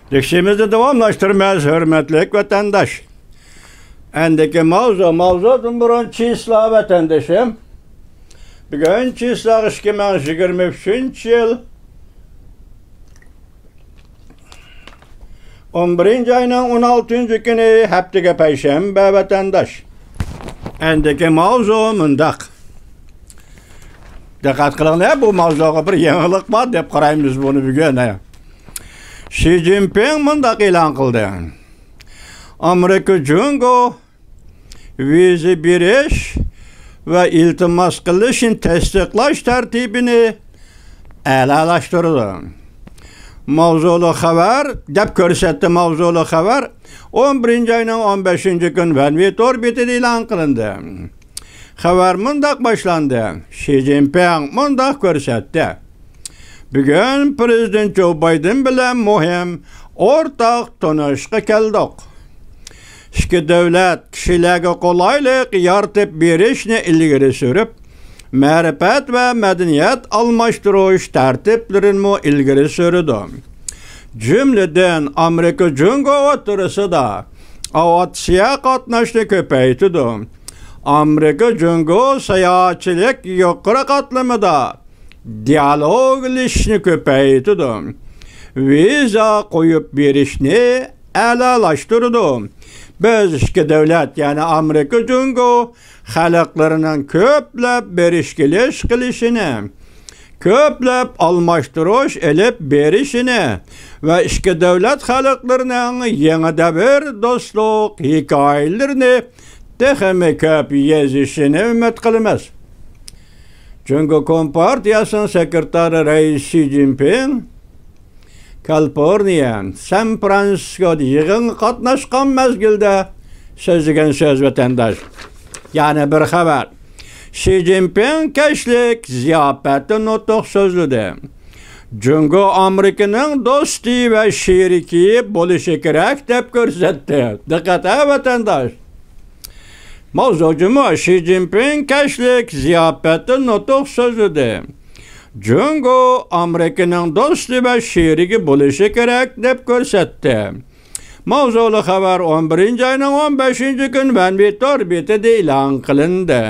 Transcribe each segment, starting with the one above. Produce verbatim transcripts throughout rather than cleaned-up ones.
دىكىشىمىزنى داۋاملاشتۇرىمىز، ھۆرمەتلىك ۋەتەنداش. ئەندىكى ماۋزۇ، ماۋزۇدىن بۇرۇن چىسلا ۋەتەندىشىم. بۈگۈن چىسلا ئىككى مىڭ يىگىرمە ئۈچىنچى يىل. ئون بىرىنچى ئاينىڭ ئون ئالتىنچى كۈنى، ھەپتىگە پەيشەنبە ۋەتەنداش. ئەندىكى ماۋزۇ مۇنداق. دىققەت قىلىڭلار، بۇ ماۋزۇغا بىر يېڭىلىق بار دەپ قارايمىز بۇنى بۈگۈن. شى جىنپىڭ مۇنداق ئېلان قىلدى: ئامېرىكا جۇڭگو ۋىزا بېرىش ۋە ئىلتىماس قىلىشنى تەستىقلاش تەرتىپىنى ئەلالاشتۇرىدۇ. ماۋزۇلۇق خەۋەر دەپ كۆرسەتتى. ماۋزۇلۇق خەۋەر ئون بىرىنچى ئاينىڭ ئون بەشىنچى كۈن ۋەنۋې تور بېتىدە ئېلان قىلىندى. خەۋەر مۇنداق باشلاندى. شى جىنپىڭ مۇنداق كۆرسەتتى: بۈگۈن پىرېزىدېنت جو بايدېن بىلەن مۇھىم ئورتاق تونۇشقا كەلدۇق. ئىككى دۆلەت كىشىلەرگە قولايلىق يارىتىپ بېرىشنى ئىلگىرى سۈرۈپ، مەرىپەت ۋە مەدەنىيەت ئالماشتۇرۇش تەرتىپلىرىنىمۇ ئىلگىرى سۈرىدۇ. جۈملىدىن، ئامېرىكا جۇڭگو ئوتتۇرىسىدا ئاۋىئاتسىيە قاتناشنى كۆپەيتىدۇ. ئامېرىكا جۇڭگو ساياھەتچىلىك يۇقىرى قاتلىمىدا دىئالوگلىشىشنى كۆپەيتىدۇ. ۋىزا قويۇپ بېرىشنى ئەلالاشتۇرىدۇ. بىز ئىككى دۆلەت، يەنى ئامېرىكا جۇڭگو خەلقلىرىنىڭ كۆپلەپ بېرىش كېلىش قىلىشىنى، كۆپلەپ ئالماشتۇرۇش ئېلىپ بېرىشىنى ۋە ئىككى دۆلەت خەلقلىرىنىڭ يېڭى دەۋر دوستلۇق ھېكايىلىرىنى تېخىمۇ كۆپ يېزىشىنى ئۈمىد قىلىمىز. جۇڭگو كومپارتىيەسىنىڭ سېكرېتارى رەئىس شى جىنپىڭ كالىفورنىيە، سان فرانسىسكودا يىغىنغا قاتناشقان مەزگىلدە سۆزلىگەن سۆز، ۋەتەنداش. يەنە بىر خەۋەر. شى جىنپىڭ كەچلىك زىياپەتتە نۇتۇق سۆزلىدى. جۇڭگو ئامېرىكىنىڭ دوستى ۋە شېرىكى بولۇشى كېرەك دەپ كۆرسەتتى. دىققەت ھە، ۋەتەنداش. ماۋزۇ جۇمۇ، شى جىنپىڭ كەچلىك زىياپەتتە نۇتۇق سۆزلىدى. جۇڭگو ئامېرىكىنىڭ دوستى ۋە شېرىكى بولۇشى كېرەك دەپ كۆرسەتتى. ماۋزۇلۇق خەۋەر ئون بىرىنچى ئاينىڭ ئون بەشىنچى كۈن ۋەنۋې تور بېتىدە ئېلان قىلىندى.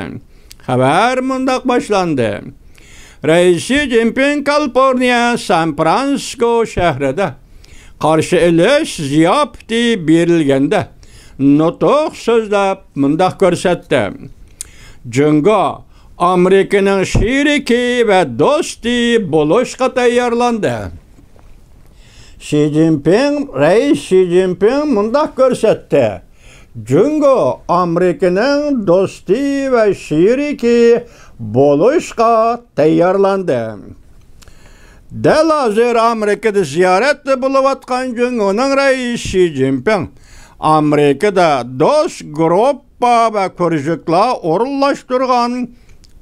خەۋەر مۇنداق باشلاندى. رەئىس شى جىنپىڭ كالىفورنىيە سان فرانسىسكو شەھىرىدە قارشى ئېلىش زىياپىتى بېرىلگەندە نۇتۇق سۆزلەپ مۇنداق كۆرسەتتى: جۇڭگو ئامېرىكىنىڭ شېرىكى ۋە دوستى بولۇشقا تەييارلاندى. شى جىنپىڭ، رەئىس شى جىنپىڭ مۇنداق كۆرسەتتى: جۇڭگو ئامېرىكىنىڭ دوستى ۋە شېرىكى بولۇشقا تەييارلاندى. دەل ھازىر ئامېرىكىدا زىيارەتتە بولۇۋاتقان جۇڭگونىڭ رەئىسى شى جىنپىڭ ئامېرىكىدا دوست گۇرۇپپا ۋە كۇرژۇكلار ئورۇنلاشتۇرغان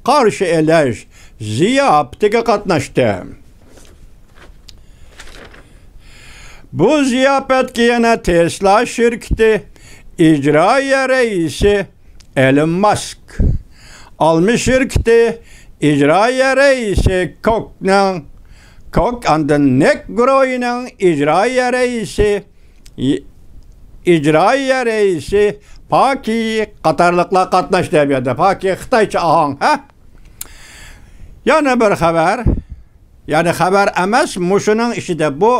قارشى ئېلىش زىياپىتىگە قاتناشتى. بۇ زىياپەتكە يەنە تېسلا شىركىتى ئىجرائىيە رەئىسى ئېلون ماسك، ئالما شىركىتى ئىجرائىيە رەئىسى كوكنىڭ، كوك، ئاندىن نېك گروينىڭ ئىجرائىيە رەئىسى، ئىجرائىيە رەئىسى پاكى قاتارلىقلار قاتناشتى بۇ يەردە. پاكى خىتايچە ئاھاڭ، ھە؟ يەنە بىر خەۋەر. يەنى خەۋەر ئەمەس، مۇشۇنىڭ ئىچىدە بۇ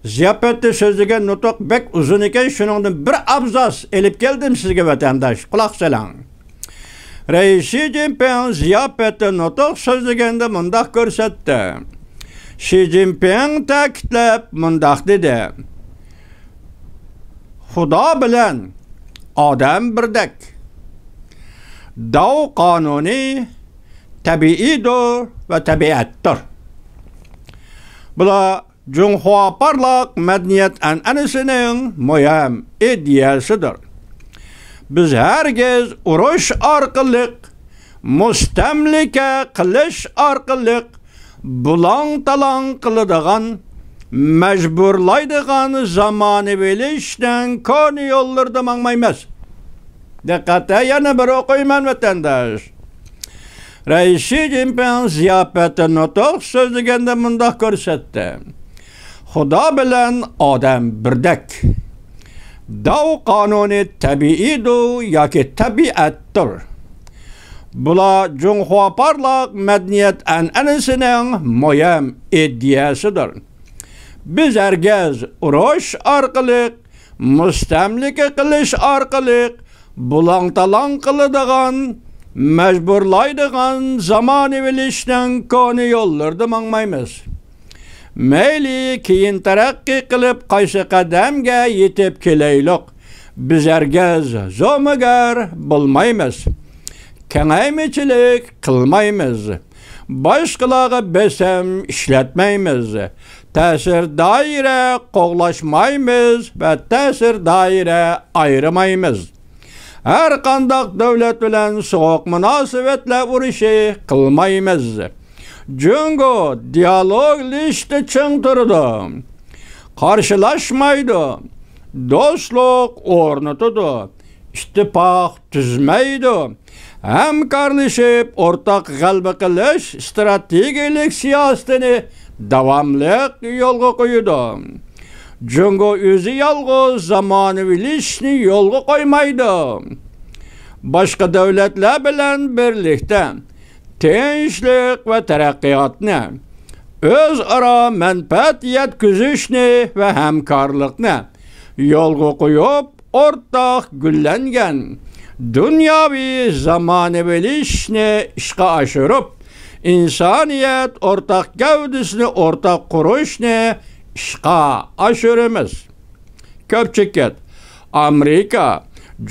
زىياپەتتە سۆزلىگەن نۇتۇق بەك ئۇزۇن ئىكەن، شۇنىڭدىن بىر ئابزاس ئېلىپ كەلدىم سىزگە، ۋەتەنداش. قۇلاق سېلىڭ. رەئىس شى جىنپىڭ زىياپەتتە نۇتۇق سۆزلىگەندە مۇنداق كۆرسەتتى. شى جىنپىڭ تەكىتلەپ مۇنداق دېدى: خۇدا بىلەن ئادەم بىردەك. داۋ قانۇنى تەبىئىيدۇر ۋە تەبىئەتتۇر. بۇلار جۇڭخۇا پارلاق مەدەنىيەت ئەنئەنىسىنىڭ مۇھىم ئىدىيەسىدۇر. بىز ھەرگىز ئۇرۇش ئارقىلىق، مۇستەملىكە قىلىش ئارقىلىق بۇلاڭ-تالاڭ قىلىدىغان، مەجبۇرلايدىغان زامانىۋىلىشىشنىڭ كونا يوللىرىدا ماڭمايمىز. دىققەت، يەنە بىر ئوقۇيمەن، ۋەتەنداش. رەئىس شى جىنپىڭ زىياپەتتە نۇتۇق سۆزلىگەندە مۇنداق كۆرسەتتى: خۇدا بىلەن ئادەم بىردەك. داۋ قانۇنى تەبىئىيدۇ ياكى تەبىئەتتۇر؟ بۇلار جۇڭخۇا پارلاق مەدەنىيەت ئەنئەنىسىنىڭ مۇھىم ئىدىيەسىدۇر. بىز ھەرگىز ئۇرۇش ئارقىلىق، مۇستەملىكە قىلىش ئارقىلىق بۇلاڭ-تالاڭ قىلىدىغان، مەجبۇرلايدىغان زامانىۋىلىشىشنىڭ كونا يوللىرىدا ماڭمايمىز. مەيلى كېيىن تەرەققىي قىلىپ قايسى قەدەمگە يېتىپ كېلەيلۇق، بىز ھەرگىز زومىگەر بولمايمىز. كېڭەيمىچىلىك قىلمايمىز. باشقىلارغا بېسىم ئىشلەتمەيمىز. تەسىر دائىرە قوغلاشمايمىز ۋە تەسىر دائىرە ئايرىمايمىز. ھەر قانداق دۆلەت بىلەن سوغۇق مۇناسىۋەتلەر ئۇرۇشى قىلمايمىز. جۇڭگو دىيالوگلىشىشتا چىڭ تۇرىدۇ. قارشىلاشمايدۇ. دوستلۇق ئورنىتىدۇ. ئىتتىپاق تۈزمەيدۇ. ھەمكارلىشىپ ئورتاق غەلىبە قىلىش ئىستراتېگىيەلىك سىياسىتىنى داۋاملىق يولغا قويىدۇ. جۇڭگو ئۆزى يالغۇز زامانىۋىلىشىشنى يولغا قويمايدۇ. باشقا دۆلەتلەر بىلەن بىرلىكتە تىنچلىق ۋە تەرەققىياتنى، ئۆزئارا مەنپەئەت يەتكۈزۈشنى ۋە ھەمكارلىقنى يولغا قويۇپ، ئورتاق گۈللەنگەن دۇنياۋى زامانىۋىلىشىشنى ئىشقا ئاشۇرۇپ، ئىنسانىيەت ئورتاق گەۋدىسىنى ئورتاق قۇرۇشنى ئىشقا ئاشۇرىمىز. كۆپچىكىت، ئامېرىكا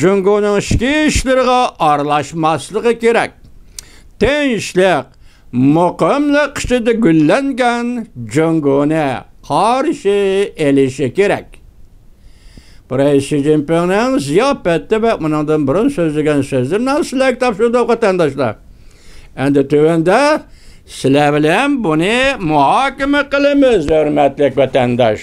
جۇڭگونىڭ ئىچكى ئىشلىرىغا ئارىلاشماسلىقى كېرەك. تىنچلىق، مۇقىملىق ئىچىدە گۈللەنگەن جۇڭگونى قارشى ئېلىشى كېرەك. بىر شى جىنپىڭنىڭ زىياپەتتە ۋە ئۇنىڭدىن بۇرۇن سۆزلىگەن سۆزلىرىنى سىلەرگە تاپشۇردۇق، ۋەتەنداشلار. ئەمدى تۆۋەندە سىلەر بىلەن بۇنى مۇھاكىمە قىلىمىز، ھۆرمەتلىك ۋەتەنداش.